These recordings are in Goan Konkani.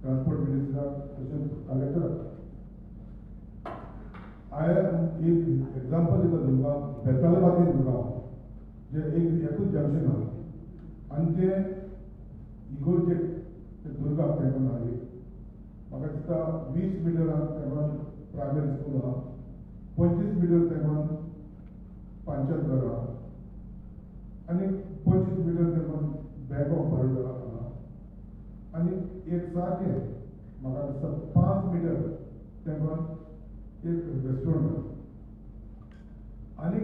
ट्रान्सपोर्ट मिनिस्टराक तशेंच कलेक्टराक. हांवें एक एग्जाम्पल दिता तुमकां, बेतालबाती तुमकां जे एक एकूच जंक्शन आहा आनी तें इगोर्जेक दुर्गाक तेंकून आहा एक म्हाका दिसता 20 मिटरांक तेंकून प्रायमरी स्कूल आहा, 25 मिटर तेंकून पंचायत घर आहा आनी 25 मिटर तेंकून बँक ऑफ बरोडा आहा आनी एक सारकें म्हाका दिसता 5 मिटर तेंकून एक रेस्टॉरंट आहा आनी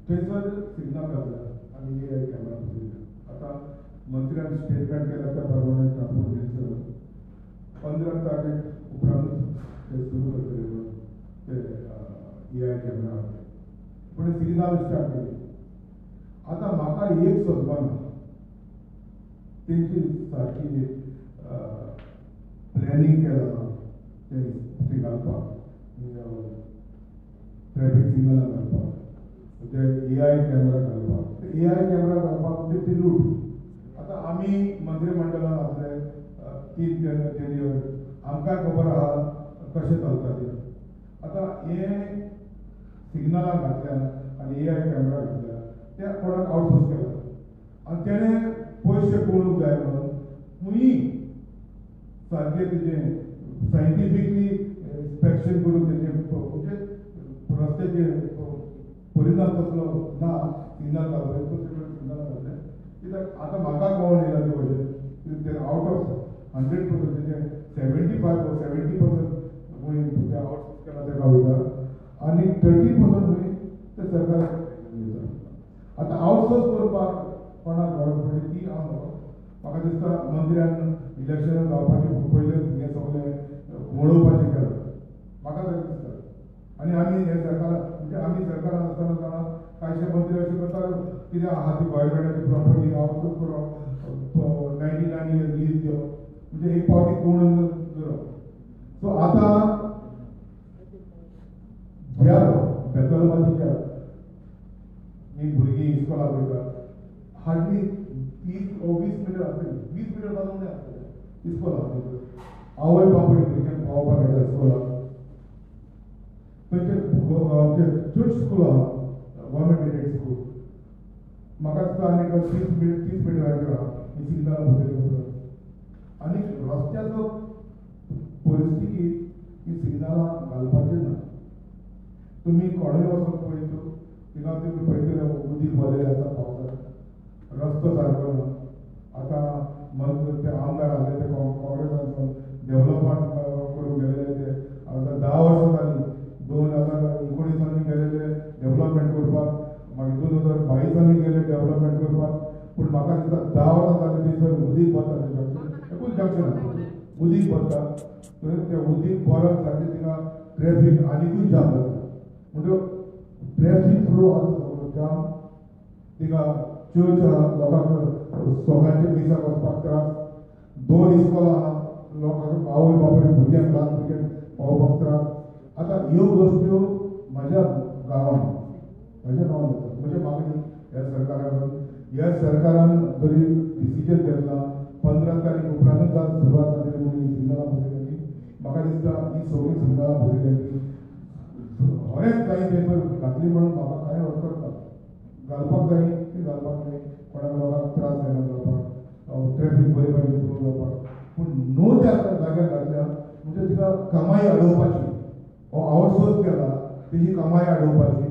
थंयसर सिग्नल घातला आनी ए I camera बसयला. आतां मंत्र्यान स्टेटमेंट केला त्या प्रमाणे ट्रान्सपोर्ट मिनिस्टर 15 तारीख उपरांतूच ते सुरू करतले म्हणून ते ए I camera घातले, पूण सिग्नल स्टार्ट केली. आतां म्हाका एक समजना तेंची सारकी प्लॅनिंग केलां तें घालपाक, ट्रॅफीक सिग्नलां घालपाक, ते ए I camera घालपाक. ए I camera घालपाक म्हणजे ती रूट. आतां आमी मंत्रीमंडळान आसले 3-10 इयर, आमकांय खबर आहा कशें चलता तें. आतां हे सिग्नलां घातल्या आनी ए I camera घातल्या ते कोणाक आवटसोर्स केला आनी तेणें पयशे करूंक जाय म्हणून खंयी सारकें तेजें सायंटिफिकली इन्स्पेक्शन करून तेजें म्हणजे रस्त्याचेर परिणाम कसलो ना सिग्नल घालपाचें सिग्नल घातलें. कित्याक आतां म्हाका कळोन येयला ते भशेन ते आवट ऑफ 100% तेजें 75 or 70% खंय ते आवटसोर्स केला तेका वयता आनी 30% खंय ते सरकाराक वयता. आतां आवटसोर्स करपाक कोणाक गरज पडली ती हांव म्हाका दिसता मंत्र्यान इलेक्शनाक जावपाचें पयलें हें सगळें वळोवपाचें केलां म्हाका तशें दिसता. आनी आमी हे सरकारान म्हणजे आमी सरकारान आसतना जाणा कांयशे मंत्री अशें करता कितें आहा ती गव्हर्मेंटाची प्रॉपर्टी आवटसोर्स करप, 99 इयर्स लीज दिवप, म्हणजे एक पावटी कोण करप. सो आतां ज्या बेतलबातीच्या ही भुरगीं इस्कोलाक वयता हार्डली 30 or 20 metre आसतली, 20 मिटर पासून उणें आसतलें इस्कोल आहा थंयसर. आवय बापूय भुरग्यांक पावोवपाक येता इस्कोलाक. थंयचें आमचें चर्च स्कूल आहा, गव्हर्मेंट एडेड स्कूल, म्हाका दिसता आनी 30 मिटरांचेर आहा ही सिग्नलां बसयल्या उपरांत. आनी रस्त्याचो परिस्थिती ही सिग्नलां घालपाचें ना. तुमी कोणूय वचोन पळयतलो थिंगा तुमी पळयतले उदीक भरलेलें आसा पावसाक, रस्तो सारको ना. आतां ते आमदार आसले ते काँग्रेसान डेवलपमेंट करूंक गेलेले ते आतां 10 वर्सां जालीं, 2019 गेलेले डेवलपमेंट करपाक, मागीर 2022 गेले डेवलपमेंट करपाक. पूण म्हाका दिसता 10 वर्सां जालीं थंयसर उदीक वता, जंक्शन एकूच जंक्शन आसा उदीक वता थंय, तें उदीक भरून सारकें थिंगा ट्रॅफीक आनिकूय जाम जाता. म्हणटकीर ट्रॅफीक फ्लो आसा सगळो जाम. थिंगा चर्च आहा, लोकांक सोगांचे मिसाक वचपाक त्रास, 2 इस्कोलां आहा, लोकांक आवय बापूय भुरग्यांक ल्हान भुरग्यांक पावोवपाक त्रास. आतां ह्यो गोश्ट्यो म्हाज्या गांवांत जाता. म्हजी मागणी ह्या सरकारा कडेन, ह्या सरकारान जरी डिसिजन घेतला 15 तारीख उपरांतूच जात सुरवात जातली म्हणून ही सिग्नलां बसयल्या ती, म्हाका दिसता ही सगळीं सिग्नलां बसयल्या ती हरेक जाय थंयसर घातली म्हणून म्हाका कांय हरकत ना. घालपाक जाय ती घालपाक जाय, कोणाक लोकांक त्रास जायना जावपाक, ट्रॅफीक बरी भाशेन फ्लो जावपाक. पूण न्हू त्या जाग्यार घातल्या म्हणजे तिका कमाई अडोवपाची, हो आवटसोर्स केला तेजी कमाई अडोवपाची.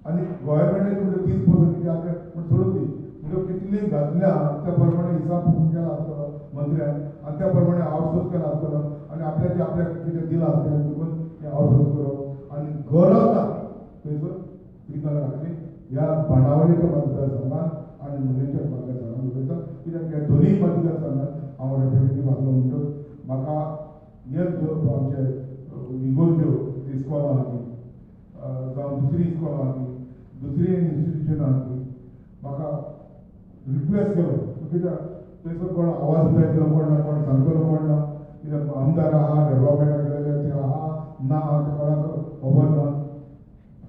आनी गव्हर्मेंटाची म्हणजे 30% कितें आसा म्हण सोडून दी, म्हणजे कितली घातल्या त्या प्रमाणे हिसाब केला आसतलो मंत्र्यान आनी त्या प्रमाणे आवटसोर्स केला आसतलो आनी आपल्याचे आपल्याक कितें दिलां आसतलें देखून हें आवटसोर्स करप. आनी गरज ना थंयसर सिग्नलां घातली. ह्या बाणावलेच्या मतदारसंघान आनी नुवेंच्या मतदारसंघान उलयता, कित्याक ह्या दोनूय मतदारसंघान हांव रेप्रेजेंटेटीव आसलो म्हणटकच म्हाका हे आमचे इगोर्ज्यो इस्कोलां आहा ती जावं दुसरी इस्कोलां आहा ती, दुसरी इन्स्टिट्युशनां आहा ती, म्हाका रिक्वेस्ट केलो. कित्याक थंयसर कोण आवाज उठयतलो कोण ना, कोण सांगतलो कोण ना, कित्याक आमदार आहा डेवलपमेंटाक गेलेले ते आहा ना ते कोणाक खबर ना.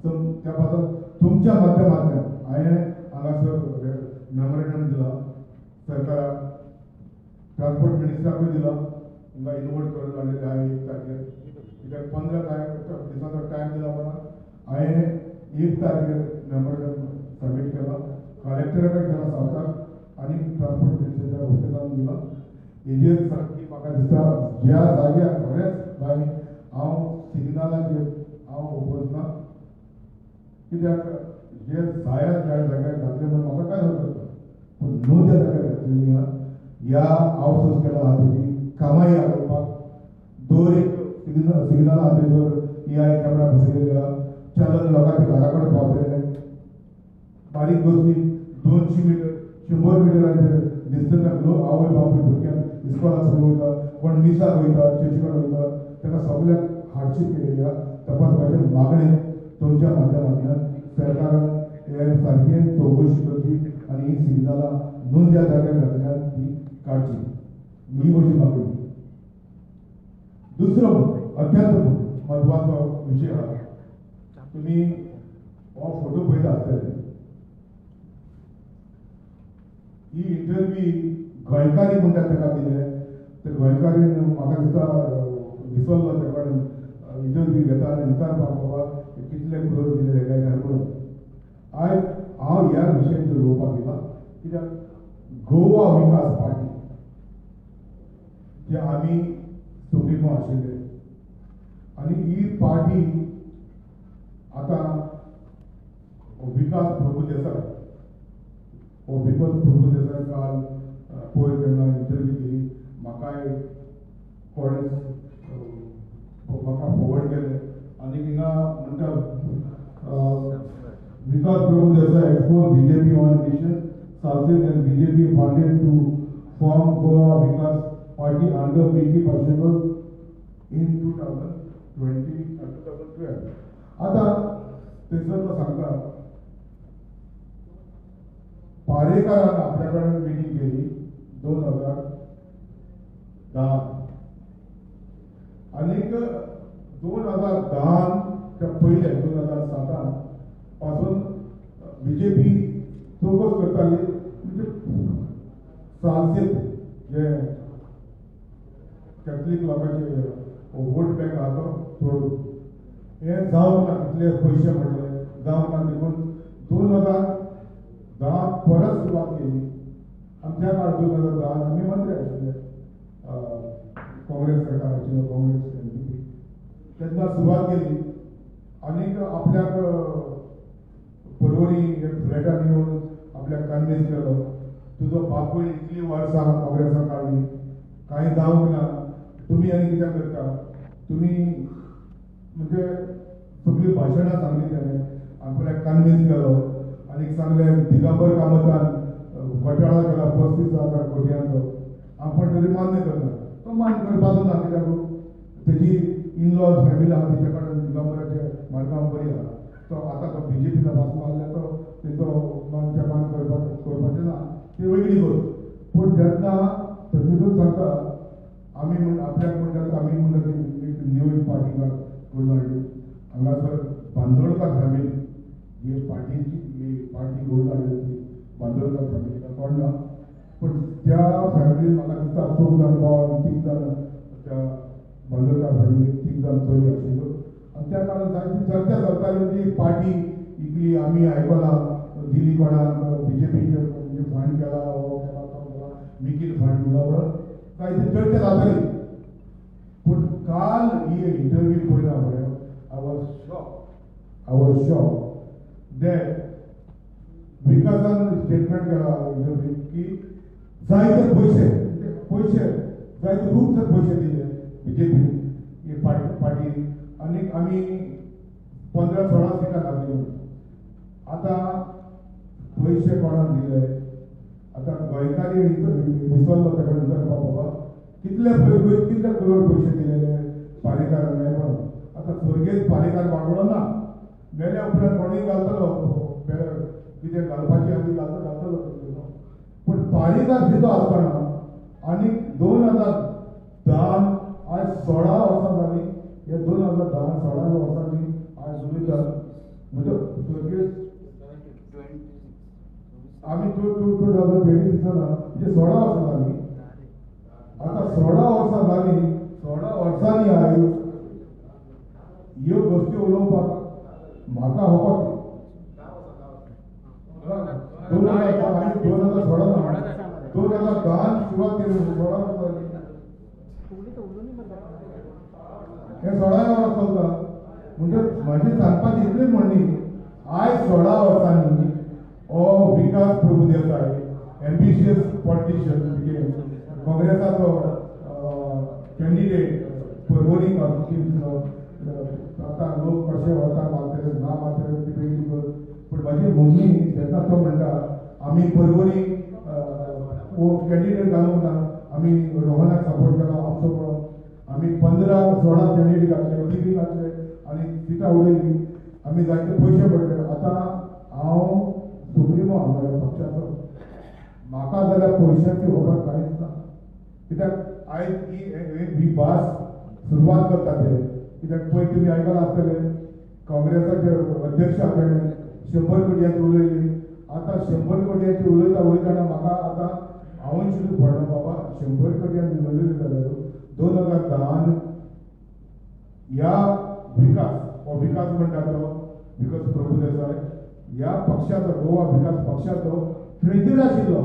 सो त्या पासून तुमच्या माध्यमांतल्यान हांवें हांगासर मेमोरेंडम दिलां सरकाराक, ट्रान्सपोर्ट मिनिस्टराकूय दिलां, हिंगा इनवोट करून हाडलेले हांवें 1 तारखेर, कित्याक 15 दिसांचो टायम दिला म्हणून हांवें 1 तारखेर मेमोरंडम सबमीट केला, कलेक्टरा कडेन केला सावथाक आनी ट्रान्सपोर्ट मिनिस्टराच्या ऑफिसान दिला. हेजेर सारकी म्हाका दिसता ज्या जाग्यार खरेंच जाय हांव सिग्नलाचेर हांव ओपोज ना, कित्याक जे जाया ज्या जाग्यार घातले म्हणून म्हाका कांय हरकत ना, पूण न्हू त्या जाग्यार घातलेली आहा. ह्या आवसोस केला आहा तेजी कामाय आडोवपाक दर एक सिग्नल आहा थंयसर AI camera बसयलेले आहा, चलन लोकांच्या घरा कडेन पावतले. बारीक गोश्टी 200 मिटर 100 मिटरांचेर डिस्टन्साक लोक आवय बापूय भुरग्यांक इस्कॉलाक सोडूंक वयता, कोण मिसाक वयता, चर्ची कडेन वयता, ताका सगळ्याक हार्डशीप केलेली आहा. तपासपाचें मागणें तुमच्या माध्यमांतल्यान सरकारान हे सारकें चवकशी करची आनी ही सिग्नलां नोंद त्या जाग्यार घातल्यान ती काडची, ही म्हजी मागणी. दुसरो अत्यंत म्हत्वाचो विशय आहा, तुमी हो फोटो पळयता आसतले. ही इंटरव्यू गोंयकारी म्हणटा ताका दिले, तर गोंयकारीन म्हाका दिसता विसरलो त्या कडेन इंटरव्यू घेता आनी विचारपाक बाबा कितले करोड दिले काय काय म्हणून. आयज हांव ह्या विशयाचेर उलोवपाक येयला कित्याक गोवा विकास पार्टी जे आमी सुप्रिमो आशिल्ले आनी ही पार्टी आतां विकास प्रभुदेसाय, हो विकास प्रभुदेसाय काल पयर जेन्ना इंटरव्यू दिली म्हाकाय कोणेच म्हाका फॉवर्ड केलें आनी हिंगा म्हणटा Vikas Prabhudessai expose BJP on mission Salcete and BJP funded to form Goa Vikas Party under Mickky Pacheco in 2012. आतां थंयसर तो सांगता पारेकारान आपल्या कडेन मिटींग केली 2010 आनीक 2010 च्या पयले 2007 पासून बीजेपी चवकस करताली, म्हणजे सालसेत जे कॅथलीक लोकांचे वोट बँक आहा तो तोडून हे जावंक ना, कितले पयशे पडले जावंक ना, देखून 2010 परत सुरवात केली. आमच्या काळार 2010 आमी मंत्री आशिल्ले, काँग्रेस सरकार आशिल्लो, काँग्रेस NDP, तेन्ना सुरवात केली आनीक आपल्याक पर्वरी एक फ्लॅटान येवन आपल्याक कन्विन्स केलो, तुजो बापूय इतली वर्सां काँग्रेसान काडली कांय जावंक ना, तुमी आनी कित्याक करता, तुमी म्हणजे सगळीं भाशणां सांगली तेणें, आपल्याक कन्विन्स केलो आनीक सांगलें दिगंबर कामतान घोटाळो केला 35,000 कोटयांचो, आपण तरी मान्य करना, तो मान्य करपाचो ना कित्याक तेजी इनलॉज फॅमिली आहा तिच्या कडेन दिगंबराचे मार्गां बरी आहा, तो आतां तो बीजेपीचो भास मारल्या तो तेचो मान त्या मान करपाचें ना, ती वेगळी गोश्ट. पूण जेन्ना तशेंच सांगता आमी म्हण आपल्याक म्हणटात आमी म्हणटा ती एक न्यू पार्टी करून हाडली हांगासर बांदोडकार फॅमिली ही पार्टीची ही पार्टी घडोवन हाडली ती बांदोडकार फॅमिली कोण ना, पूण त्या फॅमिलीन म्हाका दिसता 4 जाण भाव आनी 3 जाण त्या बांदोडकार फॅमिलीन 3 जाण चली आशिल्ल्यो आनी त्या कारणान जायती चर्चा चलताली ती पार्टी इतली आमी आयकलां दिली कोणाक बीजेपीचे म्हणजे फंड केला, हो केला, तो केला, मिकीन फंड दिला म्हणून जायती चर्चा जाताली. पूण काल ही इंटरव्यू पळयला पळय, I was shock that विकासान स्टेटमेंट केला इंटरव्यू की जायते पयशे पयशे जायते खूब पयशे दिले बीजेपी ही पार्टी आनीक आमी 15-16 सिटां घातली. आतां पयशे कोणाक दिले, आतां गोंयकारी विसरलो ताका विचारपाक बाबा कितले कितले करोड पयशे दिलेले पारेकारांक काय म्हणून. आतां स्वर्गेस्त पारेकार बागडो ना, मेल्या उपरांत कोणूय घालतलो कितें घालपाची आदी घालतलो, पूण पारेकार जितो आसतना आनीक 2010 आयज 16 वर्सां जालीं, हे 2010 16 वर्सांनी आयज उलयता म्हणजे स्वर्गेस्त आमी 2026 ना म्हणजे 16 वर्सां जालीं. आतां 16 वर्सां जालीं वर्सांनी आयज ह्यो गोश्टी उलोवपाक म्हाका होपत 2010 2016 2010 सुरवात केली 16 वर्सां जाली हे 16 वर्सां चलता. म्हणटकच म्हाजी सांगपाची इतली म्हणणी आयज 16 वर्सांनी हो विकास प्रभुदेसाय एम्बिशियस पॉलिटिशियन काँग्रेसाचो कॅन्डिडेट पर्वरी कॉन्स्टिट्युन्सीचो आतां लोक कशे वता मारतले ना मारतले ती वेगळी पूण म्हाजी मम्मी जेन्ना तो म्हणटा आमी पर्वरी कॅन्डिडेट घालूंक ना, आमी रोहनाक सपोर्ट केलो आमचो म्हणून आमी 15-16 कॅन्डिडेट घातले, तिगूय घातले आनी सिटां उडयली, आमी जायते पयशे पडले. आतां हांव सुप्रिमो आहा पक्षाचो, म्हाका जाल्यार पयशांची खबर कांयच ना. कित्याक आयज ही भास सुरवात करता ते, कित्याक पयर तुमी आयकलां आसतलें काँग्रेसाचे अध्यक्ष तेणें 100 कोटयांची उलयली. आतां 100 कोटयांची उलयता उलयतना म्हाका आतां हांवूय चिंतूंक पडना बाबा 100 कोटयांची उलयली जाल्यार 2010 ह्या विकास हो विकास म्हणटा तो विकास प्रभुदेसाय ह्या पक्षाचो गोवा विकास पक्षाचो ट्रेजर आशिल्लो,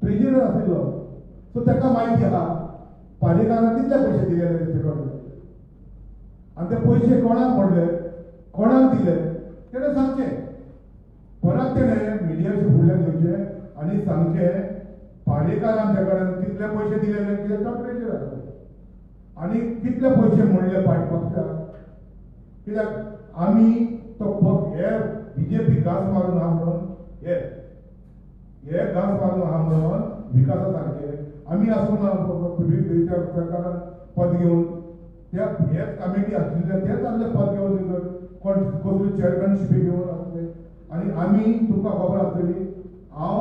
ट्रेजर आशिल्लो. सो ताका म्हायती आहा पालेकारांक कितले पयशे दिलेले तेचे कडेन आनी ते पयशे कोणाक पडले कोणाक दिले तेणें सांगचें. परत तेणें मिडियाचे फुडल्यान येवचें आनी सांगचें पालेकारान त्या कडेन कितले पयशे दिलेले कित्याक तो ट्रेजर आसलो आनी कितले पयशे मोडले पक्षाक. कित्याक आमी तो हे बीजेपी घास मारून आहा म्हणून हे घास मारून आहा म्हणून विकासा सारके आमी आसूं ना सरकारान पद घेवन त्या हेच कमिटी आशिल्ले तेच आसले पद घेवन कोण कसल्यो चेअरमॅनशिपी घेवन आसले आनी आमी तुमकां खबर आसतली हांव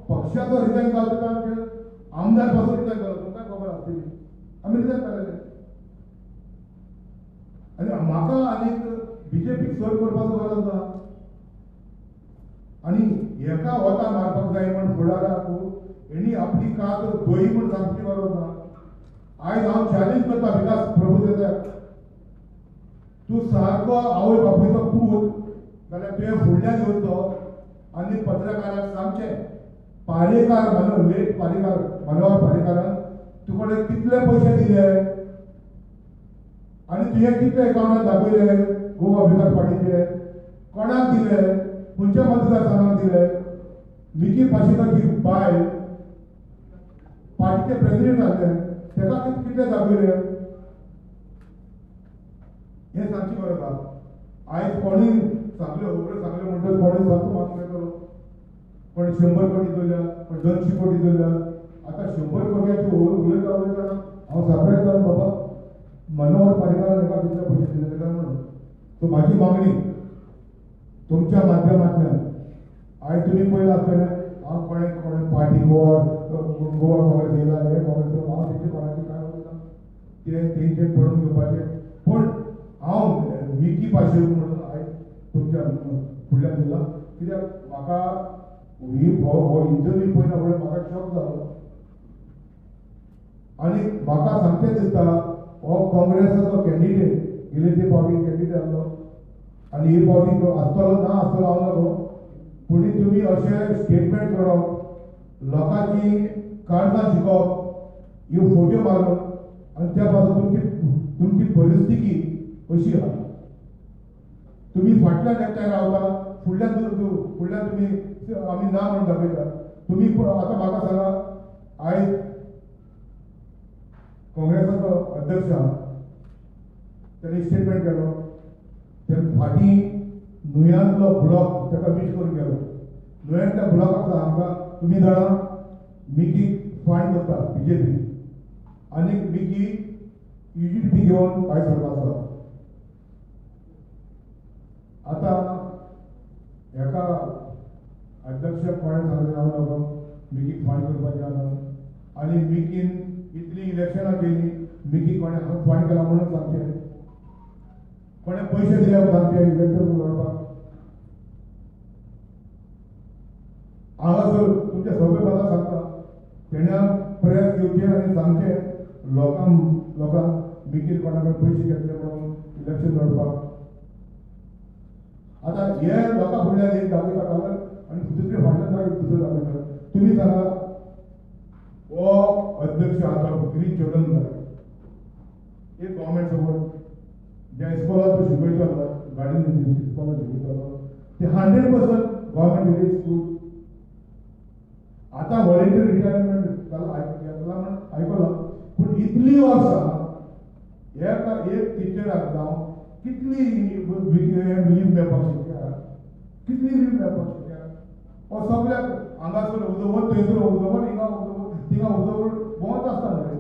पक्षाचो रिजायन जालो आमदार पासून रिजायन जालो, तुमकां खबर आसतली आमी रिजायन जालेले. आनी म्हाका आनीक बीजेपीक सर्व करपाचो गरज ना आनी हेका वता मारपाक जाय म्हण फुडाराक हेणी आपली कात दोई म्हण सांगची गरज ना. आयज हांव चॅलेंज करता विकास प्रभुदेसाय, तूं सारको आवय बापूयचो पूत जाल्यार तुवें फुडल्यान येवचो आनी पत्रकाराक सांगचें पालेकार मनोहर लेट पालेकार मनोहर पालेकारान तुकडे कितले पयशे दिले आनी तुवें कितले एकावंटार दाखयले गोवा विकास पार्टीचे, कोणाक दिले, खंयच्या मतदारसंघाक दिले. मिकी पाशेकाची बायल पार्टीचे प्रेसिडेंट आसले तेका कितले दाखयले हें सांगची गरज आहा. आयज कोणूय सांगल्यो खबऱ्यो सांगल्यो म्हणटकच कोणूय सांगतो मागूंक मेळटलो, कोणी 100 कोटी दवरल्या, कोण 200 कोटी दवरल्या. आतां 100 कोटयांची उलयता उलयतना हांव सरप्रायज जालो बाबा मनोहर पालेकारान हेका कितले पयशे दिले काय म्हणून. सो म्हाजी मागणी तुमच्या माध्यमांतल्यान आयज तुमी पळयलां आसतलें हांव कोणें कोणें पार्टी गोवा गोवा काँग्रेस येयला हे काँग्रेस हांव तेंचे कोणाचें कांय उलयना, ते तेंचे पडून घेवपाचें. पूण हांव मिकी पाशेक म्हणून आयज तुमच्या फुडल्यान दिला कित्याक म्हाका ही हो इंटरव्यू पळयना फुडें म्हाका शॉक जालो आनी म्हाका सामकें दिसता हो काँग्रेसाचो कॅन्डिडेट गेले ते फावटी कॅन्डिडेट आसलो आनी हे फावटी आसतलो ना आसतलो हांव नको, पूण तुमी अशें स्टेटमेंट करप लोकांची काळजां शिकप ह्यो फोट्यो मारप आनी त्या पासून तुमची तुमची परिस्थिती अशी आहा. तुमी फाटल्यान एकठांय रावता फुडल्यान फुडल्यान तुमी आमी ना म्हणून दाखयता. तुमी आतां म्हाका सांगा आयज काँग्रेसाचो अध्यक्ष आहा तेणें स्टेटमेंट केलो तेणें फाटीं नुयांतलो ब्लॉक ताका वीश करून गेलो. नुयांतल्या ब्लॉकाक आमकां तुमी जाणा मिकी फंड करता बीजेपी आनी मिकी UGDP घेवन भायर सरपाचो. आतां हेका अध्यक्ष कोणें सांगलें हांव नको मिकी फंड करपाचें आहा आनी मिकीन इतली इलेक्शनां केली मिकी कोणें फंड केला म्हणून सांगचें, कोणें पयशे दिले सांगचें इलेक्शन लढपाक. हांगासर तुमच्या सगळे म्हाका सांगता तेणें प्रेस घेवचें आनी सांगचें लोकांक लोकांक मिगीर कोणा कडेन पयशे घेतले म्हणून इलेक्शन लढपाक. आतां हे लोकां फुडल्यान एक दाखयता कलर आनी दुसरे फाटल्यान एक दुसरो दाखयता. तुमी सांगा हो अध्यक्ष आसा गिरीश चोडणकर एक गव्हर्मेंट सपोर्ट ज्या इस्कॉलाक तो शिकयतालो गार्डन इस्कॉलाक शिकयतालो ते 100% गव्हर्मेंट एडेड स्कूल. आतां व्हॉलेंटियर रिटायरमेंट घेतला म्हण आयकलां, पूण इतली वर्सां एका एक टिचराक जावं कितली लीव मेळपाक शकता, कितली लीव मेळपाक शकता. हो सगळ्याक हांगासर उजोवर थंयसर उजोवर हिंगा उजोवर थिंगा उजोवर भोंवत आसता मरे.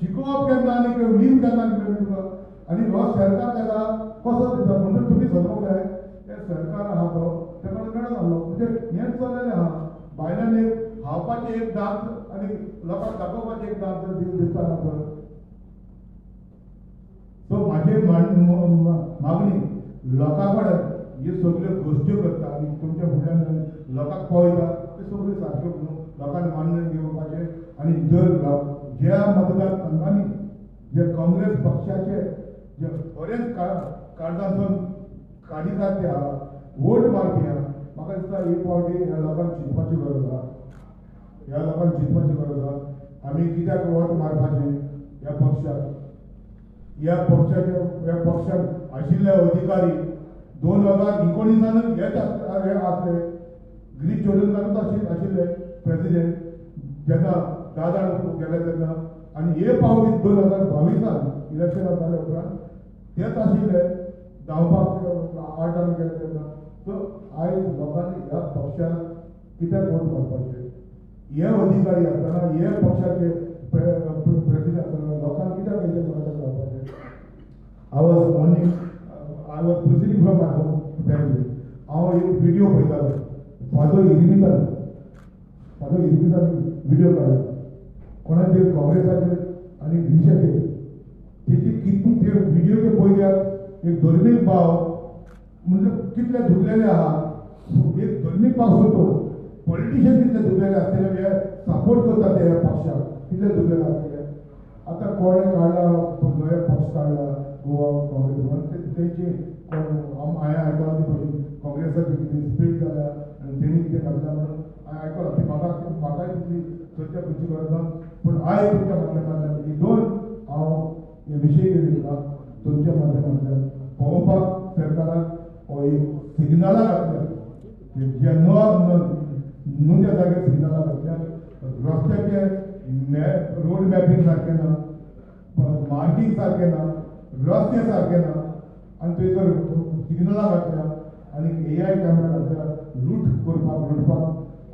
शिकोवप केन्ना आनी लीव केन्ना मेळ्ळी तुका आनी हो सरकार ताका कसो दिता म्हणून तुमी समजूंक जाय. हे सरकार आहा तो तेका मेळना आसलो म्हणजे हेंच चल्लेलें आहा. बायलान एक खावपाचें एक दांत आनी लोकांक दाखोवपाचें एक दांत दिसता ना. सो म्हाजी मागणी लोकां कडेन ह्यो सगल्यो गोश्ट्यो करता आनी तुमच्या फुडल्यान लोकांक पळयता त्यो सगल्यो सारक्यो न्हू लोकांक मान्य घेवपाचें. आनी जर ज्या मतदार संघांनी जे काँग्रेस पक्षाचे जे बरेच काळजांसून काडितात ते आहा वोट मारपी आहा, म्हाका दिसता एक फावटी ह्या लोकांक चिंतपाची गरज आहा, ह्या लोकांक चिंतपाची गरज आहा. आमी कित्याक वोट मारपाचें ह्या पक्षाक, ह्या पक्षाचे ह्या पक्षाक आशिल्ले अधिकारी 2019 हेच हे आसले. गिरीश चोडणकारूच आशिल्ले प्रेसिडेंट जेन्ना 10 जाण गेले तेन्ना, आनी हे फावटी 2022 इलेक्शनां जाल्या उपरांत तेच आशिल्ले धांवपाक 8 जाण गेले तेन्ना. सो आयज लोकांनी ह्या पक्षाक कित्याक वोट मारपाचें, हे अधिकारी आसतना हे पक्षाचे प्रेसिडेंट आसतना लोकांक कित्याक हेजे पक्षाक रावपाचें. I was morning I was proceeding from my home Panaji, हांव एक विडियो पळयतालो फादर इरिमितान, फादर इरिमितान विडियो काडला कोणाचेर काँग्रेसाचेर आनी गिरीशाचेर. तेची कितली ते विडियो ते पळयल्यार एक धर्मीक भाव म्हणजे कितले दुखलेले आहा, एक धर्मीक भाव सोडतो पॉलिटिशियन कितले दुखलेले आसतले, हे सपोर्ट करता ते ह्या पक्षाक कितले दुखलेले आसतले. आतां कोणें काडला नवे पक्ष काडला गोवा काँग्रेस म्हणून तेंची हांवें आयकलां ती भशेन काँग्रेसाची कितें स्प्लीट जाल्या आनी तेणी कितें घातल्या म्हणून हांवें आयकलां. ती म्हाका म्हाकाय तितली चर्चा करची गरज ना, पूण आयज तुमच्या माध्यमांतल्यान ही दोन हांव हे विशय घेतला तुमच्या माध्यमांतल्यान पळोवपाक सरकाराक हो एक सिग्नलां घातल्या जे न्हू त्या जाग्यार सिग्नलां घातल्या. रस्त्याचे रोड मॅपिंग सारकें ना, मार्कींग सारकें ना, रस्ते सारके ना, आनी थंयसर सिग्नलां घातल्या आनी AI camera घातल्या लूट करपाक लुटपाक.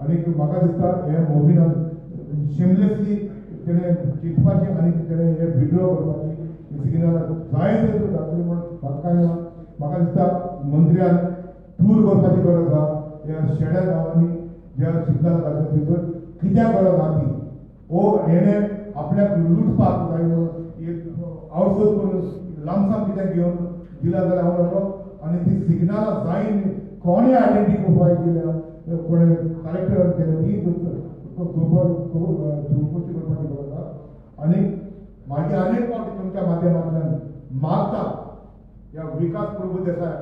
आनी म्हाका दिसता हे मोबिनान शेमलेसली तेणें चिंतपाचें आनी तेणें हे विड्रॉ करपाची सिग्नलां जाय थंयसर घातली म्हूण म्हाका कांय ना. म्हाका दिसता मंत्र्यान टूर करपाची गरज आहा ह्या शेड्या गांवांनी ज्या सिग्नलां घातल्या थंयसर कित्याक गरज आहा ती ओ हेणें आपल्याक लुटपाक जाय म्हणून एक आउटसोर्स करून लामसाम कित्याक घेवन दिला जाल्यार हांव नकळो. आनी ती सिग्नलां जाय कोणें आयडेंटिफाय केल्या कोणें कलेक्टरान केल्या ती चवकशी करपाची गरज आहा. आनी मागीर आनी एक फावटी तुमच्या माध्यमांतल्यान मागता ह्या विकास प्रभू देसाय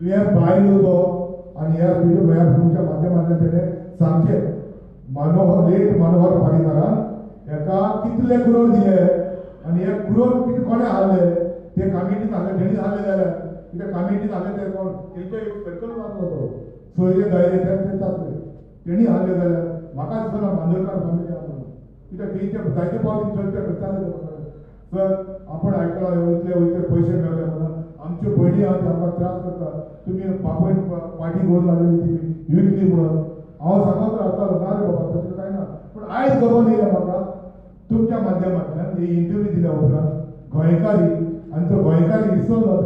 तुवें भायर येवचो आनी ह्या ह्या तुमच्या माध्यमांतल्यान तेणें सांगचें मनोहर लेट मनोहर पारीकरान हेका कितले करोड दिले आनी हे करोड कितें कोणें हाडले ते कामेटीन हाडले तेणी हाडले जाल्यार कित्याक कामेटीन हाडले ते कोण तेंचे एक सर्कल जातलो तो सोयरे दायरे तेच आसले तेणी हाडले जाल्यार म्हाका दिसना मांदरकार फॅमिली आहा म्हणून कित्याक तेंचे जायते फावटी चर्चा करताले ते म्हाका. सर आपण आयकलां इतले वयतले पयशे मेळ्ळे म्हणून आमच्यो भयणी आहा त्यो आमकां त्रास करतात, तुमी बापूय पाटी घोळून हाडलेली ती विकली म्हणून हांव सांगत रावतालो ना रे बाबा तशें कांय ना. पूण आयज खबर येयलें म्हाका तुमच्या माध्यमांतल्यान ही इंटरव्यू दिल्या उपरांत गोंयकारी आनी तो गोंयकारी विसरलो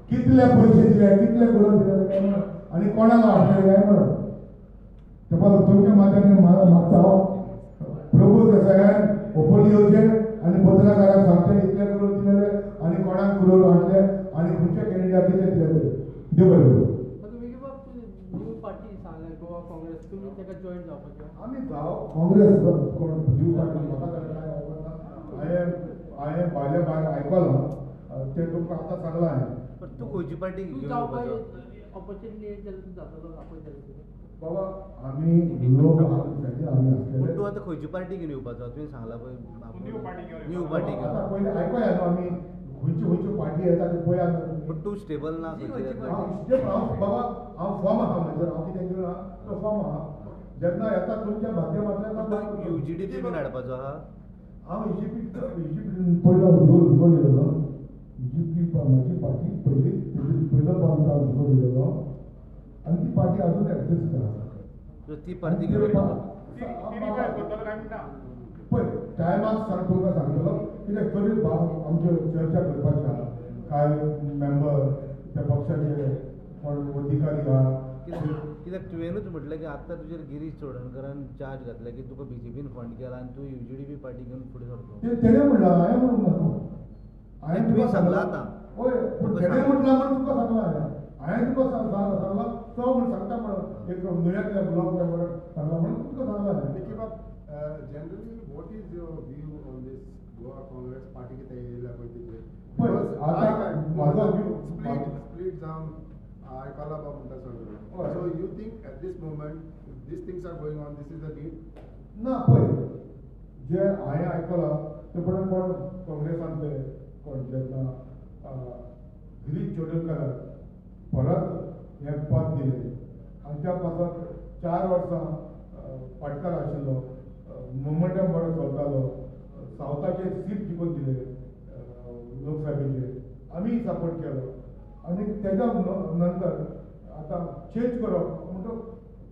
कितले पयशे दिले कितले करून दिले काय म्हणून आनी कोणाक वाटले काय म्हणून. ते पासून तुमच्या माध्यमांतल्यान मागता हांव प्रभू देसायान ओपनली येवचें आनी पत्रकारांक सांगचें इतले करून दिलेले आनी कोणाक करून वाटले आनी खंयच्या कॅन्डिडेटाक कितले दिले ते. देव बरें करूं. न्यू पार्टी सांगलें गोवा काँग्रेस तुमी ताका जॉईन जावपाचें? आमी जाव काँग्रेस कोण न्यू पार्टी म्हाका जाल्यार कांय खबर ना. हांवें भायल्या भायर आयकलां तें तुमकां आतां सांगलां हांवें. पण तूं खंयची पार्टी तूं घेवन जावपाक येवपाचो? ऑपॉर्च्युनिटी येत जाल्यार तूं जातलो आपयत जाल्यार तुका? बाबा आमी लोक आमी आमी पूण आसलेले. तूं आतां खंयची पार्टी घेवन येवपाचो तुवें सांगलां पळय. न्यू पार्टी घेवन न्यू पार्टी आतां घेवन. पयलीं आयकोया न्हू आमी खंयच्यो खंयच्यो पार्टी येता त्यो पळया न्हू तुमी. पूण तूं स्टेबल ना जी खंयची खंयची जातली. हांव स्टेबल हांव बाबा हांव फॉर्म आहा म्हजेर हांव कितें घेवन आहा तो फॉर्म आहा. जेन्ना येता तुमच्या माध्यमांतल्यान पूण तूं UGDP बीन हाडपाचो आहा? हांव इजिप्ट पयलो जिखोन येयलो. इजिप्ट म्हजी पार्टी पयली पयलो पावट हांव जिखोन येयलो आनी ती पार्टी अजून एक्झिस्ट आसा. सो ती पार्टी घेवन येवपाचो. पळय टायमाक सांग तुमकां सांगतलो कित्याक तरी आमच्यो चर्चा करपाची आहा. कांय मेंबर त्या पक्षाचे कोण अधिकारी आहा. कित्याक तुवेंनूच म्हटलें की आत्तां तुजेर गिरीश चोडणकरान चार्ज घातला की तुका बीजेपीन फंड केला आनी तूं UGDP party घेवन फुडें सरतलो. ते तेणें म्हणलां हांवें म्हणूंक ना न्हू. हांवें तुवें तुका सांगलां आतां. हय पूण तुका तेणें सांगलां. म्हटलां म्हूण तुका सांगलां हांवें. हांवें तुका सांगलां तो म्हूण सांगता म्हणून एक न्यूयॉर्कल्या ब्लॉग मेंबरान सांगलां म्हणून तुका सांगलां हांवें. निकी बाब, generally what is your view on this Goa Congress party कितें येयल्या पळय तेजेर? पळय आतां म्हाजो व्यू स्प्लीट जावन आयकला बाब म्हणटा सगळें. So you think at this moment these things are going on, this is the need? ना पळय जे हांवें आयकलां ते पण कोण काँग्रेसांतले कोण जेन्ना गिरीश चोडणकराक परत हें पद दिलें आनी त्या पासत 4 वर्सां पाटकार आशिल्लो, मोमेंटम बरो चलतालो, सावथाचे सीट जिखून दिले लोकसभेचे, आमी सपोर्ट केलो आनी तेज्या नंतर आतां चेंज करप म्हणटक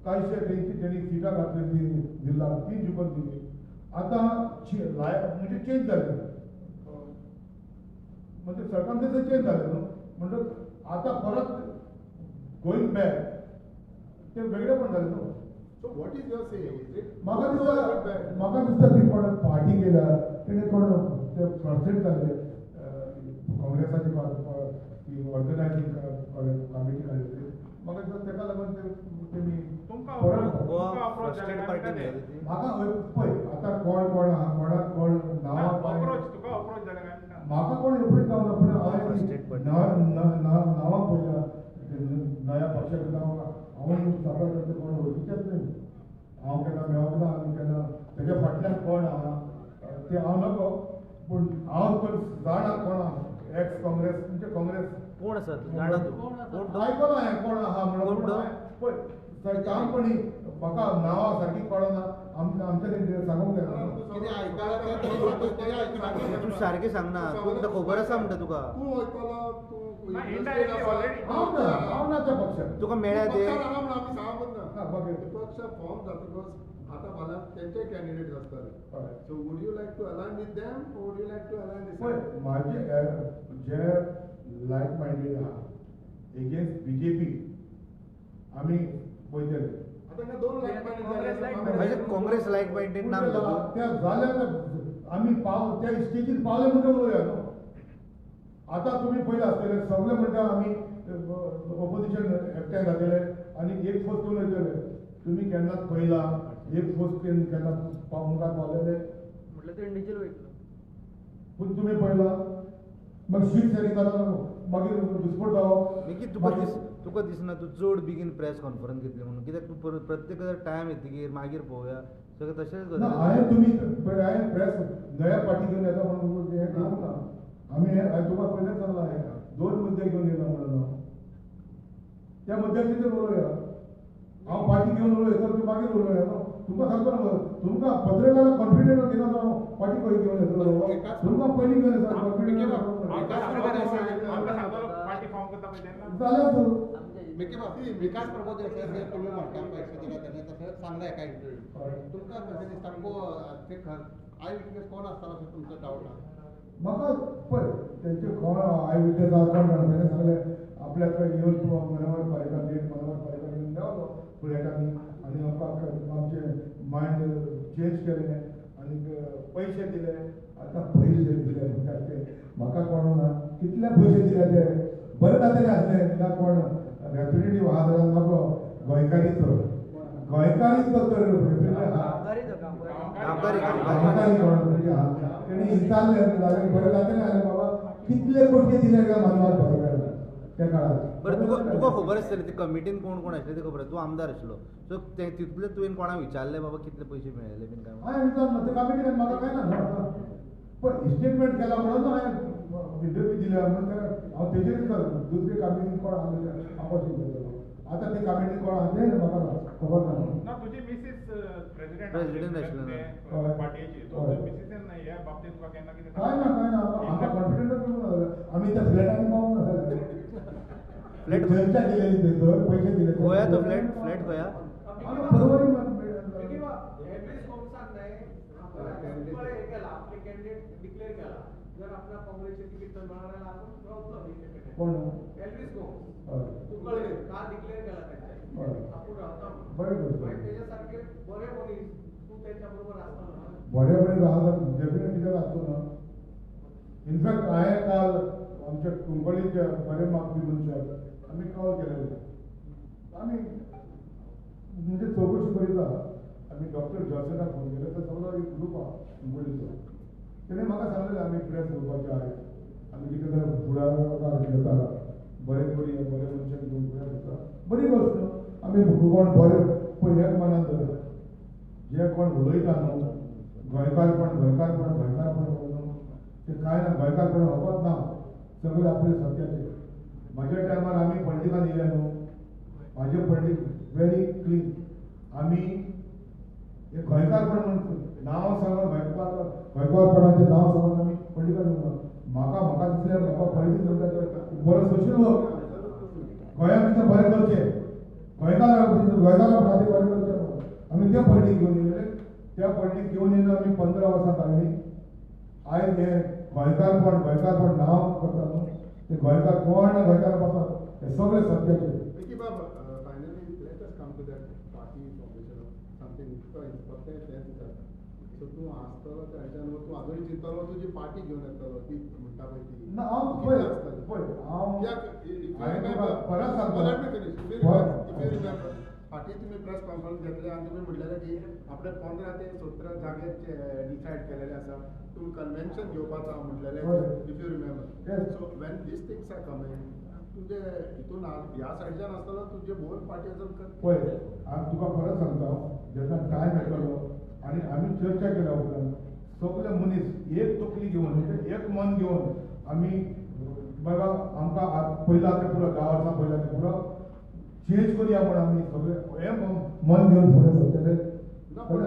कांयशे तेंची तेणी सिटां घातली ती जिल्ला ती जिखून दिली. आतां म्हणजे चेंज जालें, म्हणजे सर्कमस्टन्सीस चेंज जालें न्हू, म्हणटक आतां परत गोईंग बॅक ते वेगळेपण जालें न्हू. So what is your saying? Is it म्हाका दिसता म्हाका दिसता ती कोण पार्टी केल्या तेणे कोण ते फ्रस्ट्रेट जाले काँग्रेसाची ती ऑर्गनायजींग कमिटी काडली म्हाका दिसता तेका लागून तेमी गोवा फ्रस्ट्रेट पार्टी न्ही ती. म्हाका पळय आतां कोण कोण आहा कोणाक कोण नांवां म्हाका कोण एप्रोच जावना पूण हांवें नांवां पळयल्या नव्या पक्षाचें नांव हांव सगळ्या कडचे कोण वळखीचेच न्ही. हांव केन्ना मेळोंक ना आनी केन्ना तेज्या फाटल्यान कोण आहा तें हांव नको पूण हांव तर जाणा कोण आहा एक्स काँग्रेस म्हणजे काँग्रेस कोण आसा तूं जाणा तूं कोण तो? आयकलां हांवें कोण आहा म्हणून. कोण तो? पळय सामपणी म्हाका नांवां सारकी कळना आमच्या सांगूंक जायना. तूं सारकें सांगना तुका खबर आसा म्हणटा तुका. तूं आयकला तूं हांव ना हांव ना त्या पक्षाक. तुका मेळ्ळ्या ते? आमी सांगप ना पक्ष फॉर्म जातकच आतां फाल्यां तेंचे कॅन्डिडेट आसतले. So would you like to align with them or would you like to align this? पळय म्हाजे जे लायक मायंडेड आहा एगेन्स्ट बीजेपी आमी पळयतले. आतां दोन लायक मायंडेड काँग्रेस लायक मायंडेड ना म्हणटा तूं? त्या जाल्यार आमी पाव त्या स्टेजीर पावले म्हणटा उलोवया न्हू. आतां तुमी पयलें आसतलें सगळे म्हणटा आमी ऑपोजिशन एकठांय जातले आनी एक फोर्स करून वयतले. तुमी केन्नाच पळयला एक फोर्स केन्ना मुखार पावलेले? म्हटल्यार ते इंडिविज्युअल वयतलो. पूण तुमी पळयला मागीर सीट शेरींग जाता मागीर दुस्पोट जावप. निकी तुका दिसना तूं चड बेगीन प्रेस कॉन्फरन्स घेतली म्हणून? कित्याक तूं प्रत्येक टायम येतकीर मागीर पळोवया सगळें तशेंच ना. हांवें तुमी हांवें प्रेस नव्या पार्टी घेवन येता म्हणून हें घेवंक ना. आमी हांवें तुका पयलेंच सांगलां हांवें 2 मुद्दे घेवन येयला म्हणून हांव त्या मुद्द्याचेर उलोवया. हांव पार्टी घेवन उलयता तूं मागीर उलोवया न्हू. तुमकां सांगता न्हू तुमकां पत्रकारांक कॉन्फिडंट घेना हांव पार्टी खंय घेवन येतलो तुमकां पयलीं घेवन येता कॉन्फिडंट जाल्यार तूं विकास प्रभुदेसाय तुमी म्हणटा पळय दिला तेणें तशें सांगलें एका इंटरव्यू तुमकां कशें दिसता ते I witness कोण आसतलो असो तुमचो डावट आसा? म्हाका पळय तेंचे कोण I witness आसा कोण जाणा तेणें सांगलें आपल्याक येवन मनोहर पर्रीकार लेट मनोहर पर्रीकार येवन देंवलो फ्लॅटांनी आनी आमकां आमचें मायंड चेंज केलें आनी पयशे दिले. आतां पयशे दिले म्हणटा ते म्हाका कोण ना कितले पयशे दिले ते बरें जातलें आसलें ना कोण रेप्युटेटीव आहा जाल्यार नको गोंयकारीचो गोंयकारीच तर गांवकारी तेणी विचारलें जाल्यार बरें जातलें जाल्यार बाबा कितले कोटी दिले काय मनोहर पर्रीकार त्या काळार. बरें तुका तुका खबर आसतलें ते कमिटीन कोण कोण आसले ते खबर आसा, तूं आमदार आसलो सो ते तितूंतले तुवें कोणाक विचारलें बाबा कितले पयशे मेळ्ळे बीन काय? हांवें विचारलें ते कमिटीन म्हाका काय ना पण स्टेटमेंट केला म्हणून हांवें इंटरव्यू दिल्या म्हणून हांव तेजेर दुसरे कमिटीन कोण आसले हांव कशें विचारतलो? आतां ते कमिटीन कोण आसा तें म्हाका खबर ना. ना तुजी मिसीस प्रेसिडेंट आशिल्ले पार्टीची, मिसीसान ह्या बाबतींत तुका केन्ना कितें? काय ना काय ना, आमकां कॉन्फिडंटच ना. आमी त्या फ्लॅटांनी पावूंक ना. फ्लॅट चर्चा केलेली थंयसर पयशे दिले. गोया तो फ्लॅट फ्लॅट गोया परवरी कोण बरें बरें आसा डेफिनेटली कित्याक आसतो ना. इनफॅक्ट हांवें काल आमच्या कुंकळीच्या बरे मागपी मनशाक आमी कॉल केलेले. आमी म्हणजे चवकशी करीत आहा. आमी डॉक्टर जॉन्सनाक फोन केले तर सगळो एक ग्रूप आहा कुंकळीचो. तेणें म्हाका सांगलेलें आमी प्रेस ग्रुपाचे आहाय, आमी कितें तरी फुडाकार घेता, बरें करुया, बरें मनशाक घेवन फुडार घेता. बरी गोश्ट न्हू. आमी कोण बरें पळय हें मनान धरा, जे कोण उलयता न्हू गोंयकारपण गोंयकारपण गोंयकारपण न्हू तें कांय ना. गोंयकारपण फकत ना, सगळे आपले सत्याचे. म्हाज्या टायमार आमी पॉलिटिकान येयले न्हू, म्हाजें पॉलिटीक व्हेरी क्लीन. आमी हे गोंयकारपण म्हणून नांव सांगून गोंयकारपणाचें नांव सांगून आमी पॉलिटिकान येवना. म्हाका म्हाका दिसलें बाबा पॉलिटिक्स म्हणटा बरो सोशल वर्क गोंयांत कितें बरें करचें, गोंयकारा गोंयकारा खातीर बरें करचें म्हणून आमी तें पॉलिटीक घेवन येयले. त्या पॉलिटीक घेवन येवन आमी 15 वर्सां काडलीं. आयज हें गोंयकारपण गोंयकारपण नांव करता न्हू ते गोंयकार कोण ना गोंयकार पासत हे सगळे सत्याचे. बाब finally let us come to that party formation something तुका इम्पॉर्टंट तें विचारता. सो तूं आसतलो त्या तूं आजून चिंतलो तुजी पार्टी घेवन येतलो ती म्हणटा पळय ती ना. हांव पळय पळय हांव परत सांगता, फाटीं तुमी प्रेस कॉन्फरन्स घेतले आनी तुमी म्हणलेले की आपले 15 ते 17 जागे डिसायड केलेले आसा, तुमी कन्वेन्शन घेवपाचो आहा म्हणलेले, if you remember. So when these things are coming तुजे हितून ह्या सायडच्यान आसतलो तुजे बोथ पार्टी आसा. पळय हांव तुका परत सांगता, जेन्ना टायम येतलो आनी आमी चर्चा केल्या उपरांत सगळे मनीस एक तकली घेवन म्हणजे एक मन घेवन आमी बाबा आमकां पयला तें पुरो 10 वर्सां पयला तें पुरो चेंज करुया म्हूण आमी सगळे हें मन घेवन फुडें सरतले. ना पूण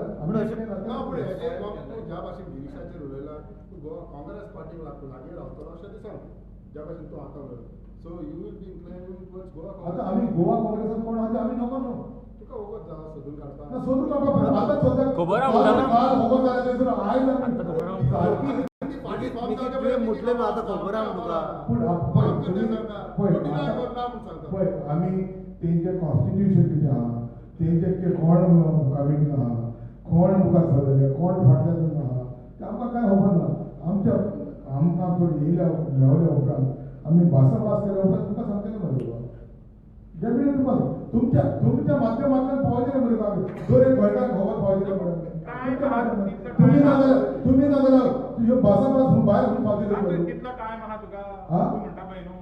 तूं ज्या भाशेन गिरीशाचेर उलयला तूं गोवा काँग्रेस पार्टीक लागीं रावतलो अशें दिसना ज्या भाशेन तूं आतां उलयला. So you will be inclined towards Goa. आतां आमी गोवा काँग्रेसान कोण आहा ते आमी नको न्हू. तुका वगत जावं सोदून काडपाक ना, सोदून काडपाक आतां सद्याक खबर आहा काल खबर जालें थंयसर आयज तुवें म्हटलें न्हू आतां खबर आहा तुका. पूण पळय पळय आमी तेंचें कॉन्स्टिट्युशन कितें आहा, तेंचें कोण कमिटीन आहा, कोण मुखार सरलेले, कोण फाटल्यान आहा तें आमकां कांय खबर ना. आमच्या आमकां चड येयल्या मेळ्ळ्या उपरांत आमी भासाभास केल्या उपरांत तुमकां सांगतले मरे बाबा. डेफिनेटली तुमकां तुमच्या तुमच्या माध्यमांतल्यान पावयतले मरे आमी दर एक गोंयकार खबर पावयतले मरे. तुमी नाजाल्यार तुमी नाजाल्यार ह्यो भासाभास भायर पावयतले. कितलो टायम आहा तुका म्हणटा पळय न्हू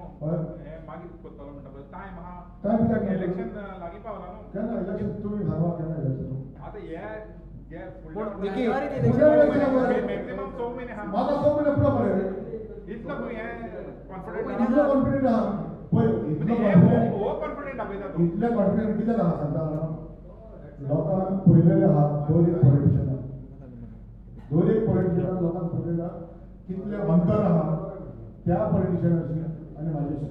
मागीर करतलो म्हणटा पळय टायम आहा. टायम कित्याक इलेक्शन लागीं पावला न्हू. केन्ना इलेक्शन तुमी सांगा केन्ना इलेक्शन? आतां हे मॅक्सिमम 6 महिने आहा. म्हाका 6 महिने पुरो मरे. इतलो हें कॉन्फिडंट इतलो कॉन्फिडंट आहा पळय. इतलो कॉन्फिडंट दाखयता तूं. इतले कॉन्फिडंट कित्याक आहा सांगता? लोकांक पळयलेले आहा दोन एक पॉलिटिशनां, दोन एक पॉलिटिशनां लोकांक पळयलेले आहा कितले अंतर आहा त्या पॉलिटिशनाशी आनी म्हाजेशी.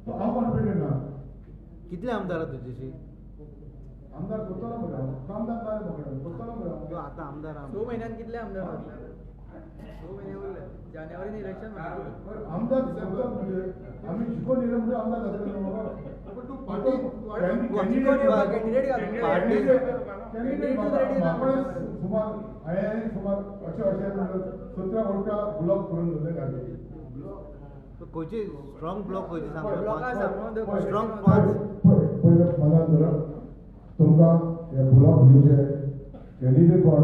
सो हांव कॉन्फिडंट आहा. कितले आमदार आहा तुजेशी? आमदार करतलो मरे हांव, आमदार ना रे म्हाका करतलो मरे हांव. आतां आमदार 6 म्हयन्यान कितले आमदार जातले? 6 म्हयने उरले, जानेवारीन इलेक्शन. आमदार करता म्हणजे आमी शिकोवन येयले म्हणजे आमदार जातले न्हू बाबा. कॅन्डिडेट म्हाका सुमार हांवें सुमार अशें अशें 17-18 ब्लॉक करून दवरले गाडयेचे. खंयची स्ट्रॉंग ब्लॉक खंयची ब्लॉक आसा सांग? स्ट्रॉंग 5 पळय पयलें मनान धरात तुमकां हे ब्लॉक घेवचे कॅन्डिडेट कोण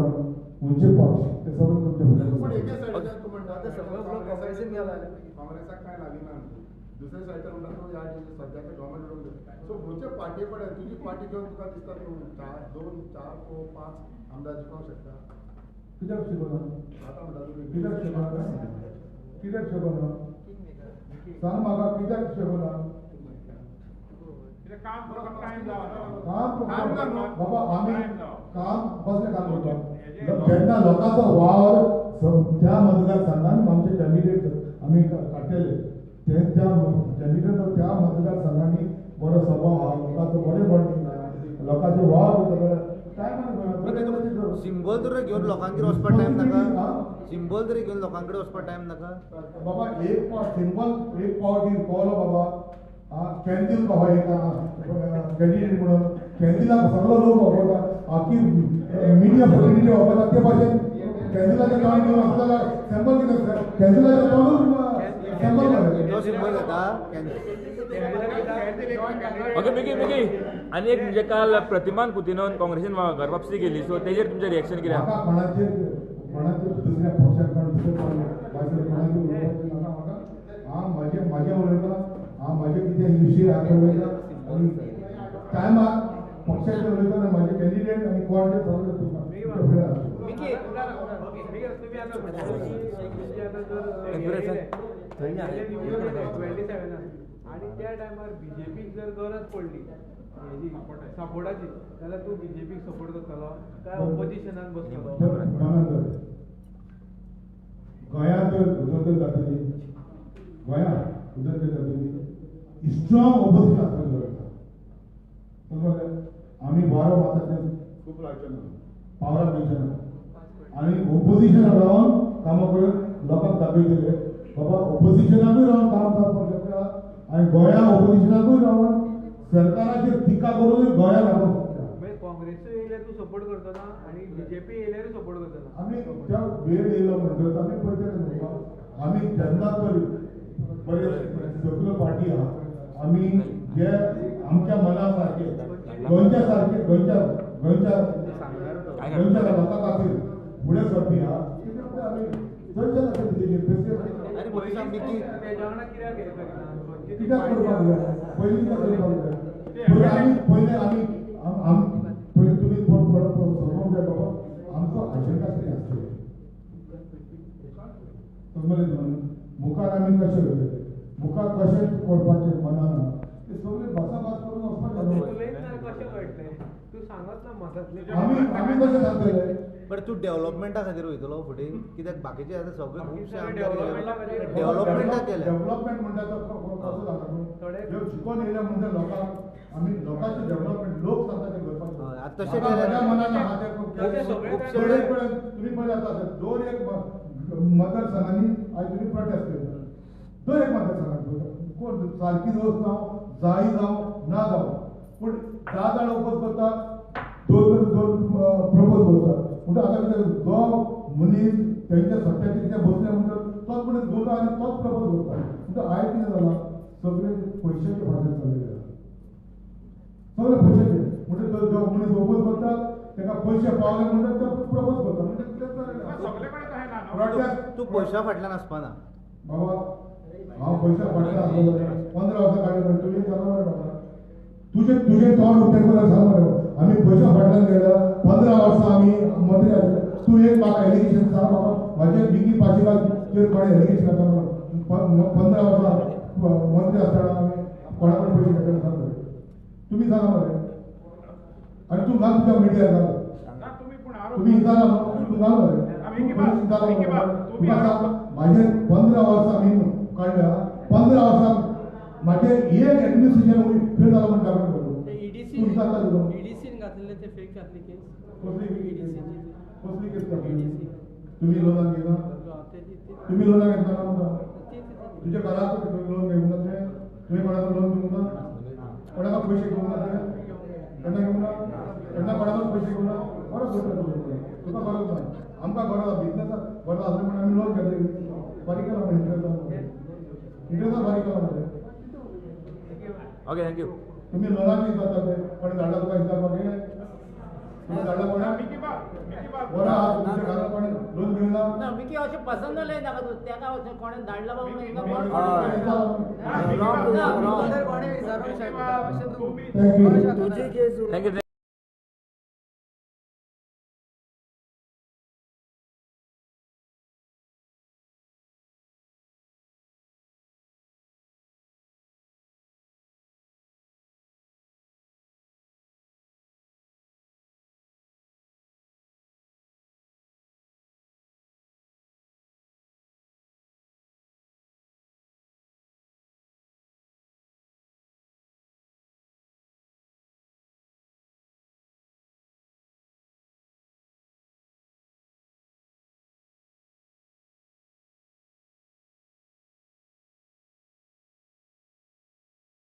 खंयचे पक्ष ते सगळें तुमचे. पूण एके सायडीच्यान तूं म्हणटा सगळो ब्लॉक काँग्रेसीन गेला, काँग्रेसाक कांय लागीना. दुसरे सायडीच्यान म्हणटा तूं ह्या सद्याचे गव्हर्मेंट उलोवंक जाय. सो खंयचे पार्टी कडेन तुजी पार्टी घेवन तुका दिसता तूं 4, 2, 4, 5 आमदार जिखोवंक शकता? कित्याक शिकना? आतां म्हणटा तुमी कित्याक शकना? कित्याक शकना सांग म्हाका, कित्याक शकना? काम काम बाबा आमी काम कसलें काम करता जेन्ना लोकांचो वावर त्या मतदारसंघान आमचे कॅन्डिडेट आमी काडटले ते त्या कॅन्डिडेट त्या मतदारसंघांनी बरो स्वभाव आहा, लोकांचो बरें बॉन्डिंग आहा, लोकांचो वावर करता. सिंबल तरी घेवन लोकांगेर वचपा टायम नाका? सिंबल तरी घेवन लोकांकडे वचपा टायम नाका बाबा? एक सिंबल एक पावटी पावलो बाबा कॅन्डील बाबा एक कॅन्डिडेट म्हणून कॅन्डिलाक सगळो लोक वापरता, आखी मिडिया फॅसिलिटी वापरता. ते भाशेन कॅन्डिलाचें तोंड घेवन आसता जाल्यार सिंबल कितें आसता? कॅन्डिलाचें तोंडूच सिंबल तो सिंबल घेता. ओके मिकी मिकी आनी एक म्हणजे काल प्रतिमान कुतिनोन काँग्रेसीन घर वापसी केली, सो तेजेर तुमचें रिएक्शन कितें? म्हाका कोणाचेर कोणाचेर दुसऱ्या पक्षान कोण दुसऱ्या कोणाचेर उलोवपाचें नाका म्हाका. हांव म्हजें म्हजें उलयता, हांव म्हजें कितें विशय आसा उलयता आनी टायमार पक्षाचेर उलयता आनी म्हजे कॅन्डिडेट आनी कोण ते सगळें तुमकां. आनी त्या टायमार बीजेपीक जर गरज पडली हेजी सपोर्टाची जाल्यार तूं बीजेपीक सपोर्ट करतलो काय ऑपोजिशनान बसतलो? गोंयांत जर उदरगत जातली, गोंयांत उदरगत जातली स्ट्रॉंग ऑपोजिशन आसपाक जाय. आमी वारो मारता तें खूब लागचें ना, पावराक दिवचें ना. आनी ओपोजिशन रावन कामां करून लोकांक दाखयतले बाबा ओपोजिशनाकूय रावन काम जावपाक शकता आनी गोंया ओपोजिशनाकूय रावन सरकाराचेर टिका करूनय गोंया रावपाक शकता. काँग्रेसूय येयल्यार तूं सपोर्ट करतना आनी बीजेपी येयल्यारूय सपोर्ट करतना. आमी त्या वेळ येयलो म्हणटकच आमी पळयतले. आमी जेन्ना तरी बरे सगळ्यो पार्टी आहा, आमी जे आमच्या मना सारके गोंयच्या सारके गोंयच्या गोंयच्या गोंयच्या लोकां खातीर फुडें सरपी आहा ते आमी थंयच्या कित्याक करपाक जाय? पयलीं कित्याक करपाक जाय? पयलीं आमी पयलें आमी पयलीं तुमी समजूंक जाय बाबा आमचो एजेंडा कितें आसतलो. समजलें तुमी? मुखार आमी कशें वयतले, मुखार कशें करपाचें मनान आहा ते सगळें भासाभास करून वचपाक जाय. आमी आमी कशें सांगतले? बट तूं डेव्हलपमेंटा खातीर वयतलो फुडें कित्याक बाकीचे आतां सगळे खुबशे आमदार डेव्हलपमेंटा केल्या. डेव्हलपमेंट म्हणटा तो कसो जाता? शिकोन येयले म्हणटा लोकांक आमी लोकांचें डेव्हलपमेंट लोक सांगता तें करपाचें. तशें केल्यार मनान आहा तें थोडे कडेन तुमी पळयता आसा दोन एक मतदारसंघांनी आयज तुमी प्रोटेस्ट केला. दोन एक मतदारसंघांनी कोण सारकी दोस जावं जाय जावं ना जावं पूण 10 जाण ओपोज करता, 2 दोन प्रपोज करता. म्हणटा आतां कितें जो मनीस तेंच्या सत्याचेर कितें बसले म्हणटा तोच मनीस गोता आनी तोच प्रपोज करता. म्हणटा आयज कितें जालां सगळे पयशाचे फाटल्यान चल्लेले आसा, सगळे पयशाचे. म्हणटा जो मनीस ओपोज करता ताका पयशे पावले म्हणटा ते प्रपोज करता. म्हणटा कितें जालें तूं पयशा फाटल्यान आसपाना बाबा. हांव पयशा फाटल्यान आसलो जाल्यार 15 वर्सां काडली म्हणटा तुवें सांगला मरे म्हाका तुजें तुजें तोंड उक्तें करून सांग मरे आमी पयशा फाटल्यान गेल्या 15 वर्सां आमी मंत्री आशिल्ले. तूं एक म्हाका एलिगेशन सांग म्हाका म्हाजे मिकी पाशिकाचेर कोणें एलिगेशन आसा म्हणून 15 वर्सां मंत्री आसतना आमी कोणा कडेन पयशे घेतले सांग मरे तुमी सांगा मरे. आनी तूं घाल तुज्या मिडियार घाल, तुमी विचारला न्हू तूं घाल मरे. तुका सांग म्हाजे 15 वर्सां आमी काडल्या, 15 वर्सां म्हाजें एक एडमिनिस्ट्रेशन फेल जालां म्हण दाखोवन पडलो. तूं विचारता तुका कसली केस घातली? तुमी लोनाक घेना? तुमी लोनाक घेतना म्हणटा तुज्या घराक लोन घेवंक ना तुवें? तुवें कोणाक लोन दिवंक ना? कोणाक पयशे घेवंक ना तुवें? केन्ना घेवंक ना? केन्ना कोणाकूच पयशे घेवंक ना? बरो करता तुका गरज ना, आमकां गरज आसा. बिजनेसाक गरज आसली म्हणून आमी लोन घेतले, फारीक केला म्हण इंट्रस्टान, इंट्रस्टान फारीक केला मरे. Okay, thank you. तुमी लोनाक जाता ते कोणें धाडला तुका विचारपाक? तुमी धाडला कोणा? बरो आहा, तुमच्या घरात कोणी लोन घेवना? ना मिकी अशें पसंत जालें नाका तूं तेका अशें कोणें धाडला बाबा हिंगा thank you. Thank you.